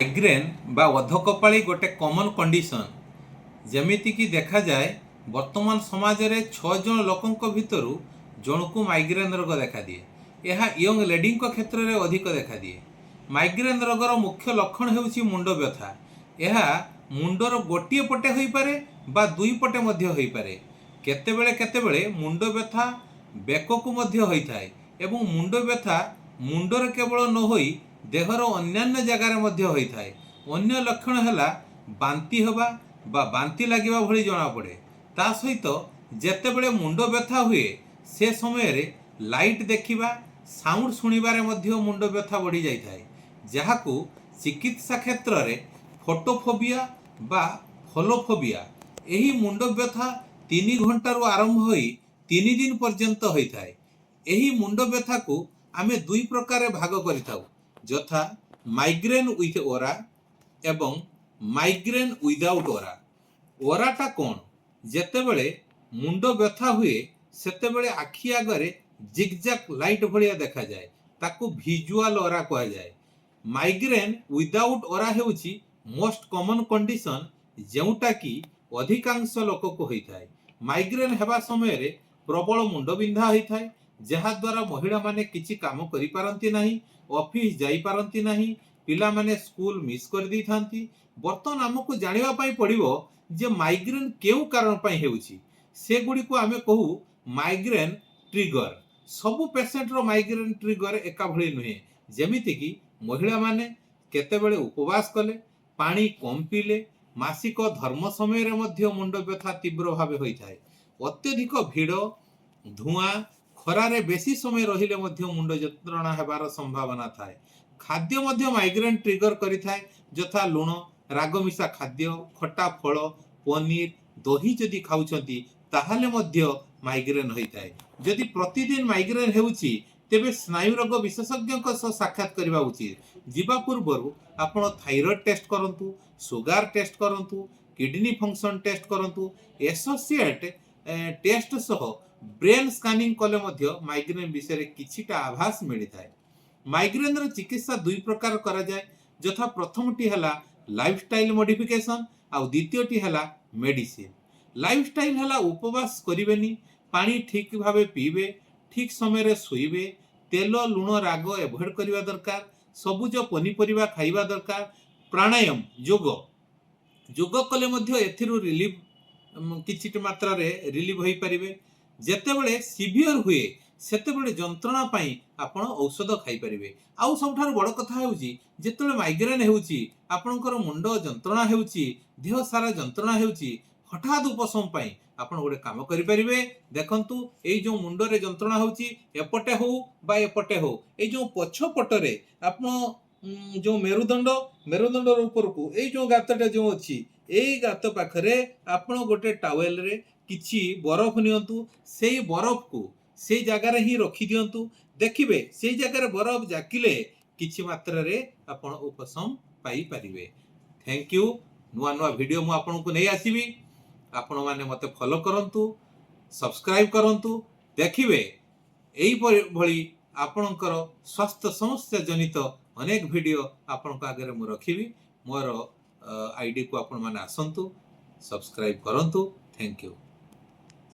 Migraine ବା ଅଧକପାଳି ଗୋଟେ common condition. ଯେମିତିକି ଦେଖାଯାଏ, ବର୍ତ୍ତମାନ ସମାଜରେ ଛଅ ଜଣ ଲୋକଙ୍କ ଭିତରୁ ଜଣକୁ ମାଇଗ୍ରେନ୍ ରୋଗ ଦେଖାଦିଏ। ଏହା ୟଙ୍ଗ ଲେଡିଙ୍କ କ୍ଷେତ୍ରରେ ଅଧିକ ଦେଖାଦିଏ। ମାଇଗ୍ରେନ୍ ରୋଗର ମୁଖ୍ୟ ଲକ୍ଷଣ ହେଉଛି ମୁଣ୍ଡ ବ୍ୟଥା। ଏହା ମୁଣ୍ଡର ଗୋଟିଏ ପଟେ ହୋଇପାରେ ବା ଦୁଇ ପଟେ ମଧ୍ୟ ହୋଇପାରେ। କେତେବେଳେ କେତେବେଳେ ମୁଣ୍ଡ ବ୍ୟଥା ବେକକୁ ମଧ୍ୟ ହୋଇଥାଏ ଏବଂ ମୁଣ୍ଡ ବ୍ୟଥା ମୁଣ୍ଡରେ କେବଳ ନ ହୋଇ ଦେହର ଅନ୍ୟାନ୍ୟ ଜାଗାରେ ମଧ୍ୟ ହୋଇଥାଏ। ଅନ୍ୟ ଲକ୍ଷଣ ହେଲା ବାନ୍ତି ହେବା ବା ବାନ୍ତି ଲାଗିବା ଭଳି ଜଣାପଡ଼େ। ତା ସହିତ ଯେତେବେଳେ ମୁଣ୍ଡ ବ୍ୟଥା ହୁଏ, ସେ ସମୟରେ ଲାଇଟ୍ ଦେଖିବା, ସାଉଣ୍ଡ ଶୁଣିବାରେ ମଧ୍ୟ ମୁଣ୍ଡ ବ୍ୟଥା ବଢ଼ିଯାଇଥାଏ, ଯାହାକୁ ଚିକିତ୍ସା କ୍ଷେତ୍ରରେ ଫୋଟୋଫୋବିଆ ବା ଫୋଲୋଫୋବିଆ। ଏହି ମୁଣ୍ଡ ବ୍ୟଥା 3 ଘଣ୍ଟାରୁ ଆରମ୍ଭ ହୋଇ 3 ଦିନ ପର୍ଯ୍ୟନ୍ତ ହୋଇଥାଏ। ଏହି ମୁଣ୍ଡ ବ୍ୟଥାକୁ ଆମେ ଦୁଇ ପ୍ରକାରରେ ଭାଗ କରିଥାଉ, ଯଥା ମାଇଗ୍ରେନ୍ ୱିଥ୍ ଓରା ଏବଂ ମାଇଗ୍ରେନ୍ ୱିଦାଉଟ୍ ଓରା। ଓରାଟା କ'ଣ? ଯେତେବେଳେ ମୁଣ୍ଡ ବ୍ୟଥା ହୁଏ, ସେତେବେଳେ ଆଖି ଆଗରେ ଜିଗଜାକ୍ ଲାଇଟ୍ ଭଳିଆ ଦେଖାଯାଏ। ତାକୁ ଭିଜୁଆଲ ଓରା କୁହାଯାଏ। ମାଇଗ୍ରେନ୍ ୱିଦାଉଟ୍ ଓରା ହେଉଛି ମୋଷ୍ଟ କମନ୍ କଣ୍ଡିସନ୍, ଯେଉଁଟାକି ଅଧିକାଂଶ ଲୋକକୁ ହୋଇଥାଏ। ମାଇଗ୍ରେନ୍ ହେବା ସମୟରେ ପ୍ରବଳ ମୁଣ୍ଡବିନ୍ଧା ହୋଇଥାଏ, ଯାହାଦ୍ୱାରା ମହିଳାମାନେ କିଛି କାମ କରିପାରନ୍ତି ନାହିଁ, ଅଫିସ ଯାଇପାରନ୍ତି ନାହିଁ, ପିଲାମାନେ ସ୍କୁଲ ମିସ୍ କରିଦେଇଥାନ୍ତି। ବର୍ତ୍ତମାନ ଆମକୁ ଜାଣିବା ପାଇଁ ପଡ଼ିବ ଯେ ମାଇଗ୍ରେନ୍ କେଉଁ କାରଣ ପାଇଁ ହେଉଛି। ସେଗୁଡ଼ିକୁ ଆମେ କହୁ ମାଇଗ୍ରେନ୍ ଟ୍ରିଗର। ସବୁ ପେସେଣ୍ଟର ମାଇଗ୍ରେନ୍ ଟ୍ରିଗର ଏକା ଭଳି ନୁହେଁ। ଯେମିତିକି ମହିଳାମାନେ କେତେବେଳେ ଉପବାସ କଲେ, ପାଣି କମ୍ ପିଇଲେ, ମାସିକ ଧର୍ମ ସମୟରେ ମଧ୍ୟ ମୁଣ୍ଡ ବ୍ୟଥା ତୀବ୍ର ଭାବେ ହୋଇଥାଏ। ଅତ୍ୟଧିକ ଭିଡ଼, ଧୂଆଁ, ଖରାରେ ବେଶୀ ସମୟ ରହିଲେ ମଧ୍ୟ ମୁଣ୍ଡ ଯନ୍ତ୍ରଣା ହେବାର ସମ୍ଭାବନା ଥାଏ। ଖାଦ୍ୟ ମଧ୍ୟ ମାଇଗ୍ରେନ୍ ଟ୍ରିଗର କରିଥାଏ, ଯଥା ଲୁଣ, ରାଗ ମିଶା ଖାଦ୍ୟ, ଖଟା ଫଳ, ପନିର, ଦହି ଯଦି ଖାଉଛନ୍ତି, ତାହେଲେ ମଧ୍ୟ ମାଇଗ୍ରେନ୍ ହୋଇଥାଏ। ଯଦି ପ୍ରତିଦିନ ମାଇଗ୍ରେନ୍ ହେଉଛି, ତେବେ ସ୍ନାୟୁ ରୋଗ ବିଶେଷଜ୍ଞଙ୍କ ସହ ସାକ୍ଷାତ କରିବା ଉଚିତ। ଯିବା ପୂର୍ବରୁ ଆପଣ ଥାଇରଏଡ୍ ଟେଷ୍ଟ କରନ୍ତୁ, ସୁଗାର ଟେଷ୍ଟ କରନ୍ତୁ, କିଡନୀ ଫଙ୍କସନ୍ ଟେଷ୍ଟ କରନ୍ତୁ। ଏସୋସିଏଟ୍ ଟେଷ୍ଟ ସହ ବ୍ରେନ୍ ସ୍କାନିଂ କଲେ ମଧ୍ୟ ମାଇଗ୍ରେନ୍ ବିଷୟରେ କିଛିଟା ଆଭାସ ମିଳିଥାଏ। ମାଇଗ୍ରେନ୍ର ଚିକିତ୍ସା ଦୁଇ ପ୍ରକାର କରାଯାଏ, ଯଥା ପ୍ରଥମଟି ହେଲା ଲାଇଫଷ୍ଟାଇଲ ମଡିଫିକେସନ୍ ଆଉ ଦ୍ୱିତୀୟଟି ହେଲା ମେଡିସିନ। ଲାଇଫଷ୍ଟାଇଲ ହେଲା ଉପବାସ କରିବେନି, ପାଣି ଠିକ୍ ଭାବେ ପିଇବେ, ଠିକ୍ ସମୟରେ ଶୋଇବେ, ତେଲ, ଲୁଣ, ରାଗ ଏଭଏଡ୍ କରିବା ଦରକାର, ସବୁଜ ପନିପରିବା ଖାଇବା ଦରକାର, ପ୍ରାଣାୟାମ, ଯୋଗ। ଯୋଗ କଲେ ମଧ୍ୟ ଏଥିରୁ ରିଲିଫ, କିଛିଟା ମାତ୍ରାରେ ରିଲିଫ ହୋଇପାରିବେ। ଯେତେବେଳେ ସିଭିଅର ହୁଏ, ସେତେବେଳେ ଯନ୍ତ୍ରଣା ପାଇଁ ଆପଣ ଔଷଧ ଖାଇପାରିବେ। ଆଉ ସବୁଠାରୁ ବଡ଼ କଥା ହେଉଛି, ଯେତେବେଳେ ମାଇଗ୍ରେନ୍ ହେଉଛି, ଆପଣଙ୍କର ମୁଣ୍ଡ ଯନ୍ତ୍ରଣା ହେଉଛି, ଦେହ ସାରା ଯନ୍ତ୍ରଣା ହେଉଛି, ହଠାତ୍ ଉପଶମ ପାଇଁ ଆପଣ ଗୋଟେ କାମ କରିପାରିବେ। ଦେଖନ୍ତୁ, ଏଇ ଯେଉଁ ମୁଣ୍ଡରେ ଯନ୍ତ୍ରଣା ହେଉଛି, ଏପଟେ ହଉ ବା ଏପଟେ ହଉ, ଏଇ ଯେଉଁ ପଛ ପଟରେ ଆପଣ ଯେଉଁ ମେରୁଦଣ୍ଡ, ମେରୁଦଣ୍ଡର ଉପରକୁ ଏଇ ଯେଉଁ ଗାତଟା ଯେଉଁ ଅଛି, ଏଇ ଗାତ ପାଖରେ ଆପଣ ଗୋଟେ ଟାୱେଲରେ କିଛି ବରଫ ନିଅନ୍ତୁ। ସେଇ ବରଫକୁ ସେଇ ଜାଗାରେ ହିଁ ରଖିଦିଅନ୍ତୁ। ଦେଖିବେ, ସେଇ ଜାଗାରେ ବରଫ ଜାକିଲେ କିଛି ମାତ୍ରାରେ ଆପଣ ଉପଶମ ପାଇପାରିବେ। Thank you. ନୂଆ ନୂଆ ଭିଡ଼ିଓ ମୁଁ ଆପଣଙ୍କୁ ନେଇ ଆସିବି। ଆପଣମାନେ ମୋତେ ଫଲୋ କରନ୍ତୁ, ସବସ୍କ୍ରାଇବ୍ କରନ୍ତୁ। ଦେଖିବେ, ଏଇପରି ଭଳି ଆପଣଙ୍କର ସ୍ୱାସ୍ଥ୍ୟ ସମସ୍ୟା ଜନିତ ଅନେକ ଭିଡ଼ିଓ ଆପଣଙ୍କ ଆଗରେ ମୁଁ ରଖିବି। ମୋର ଆଇଡ଼ିକୁ ଆପଣମାନେ ଆସନ୍ତୁ, ସବସ୍କ୍ରାଇବ୍ କରନ୍ତୁ। Thank you.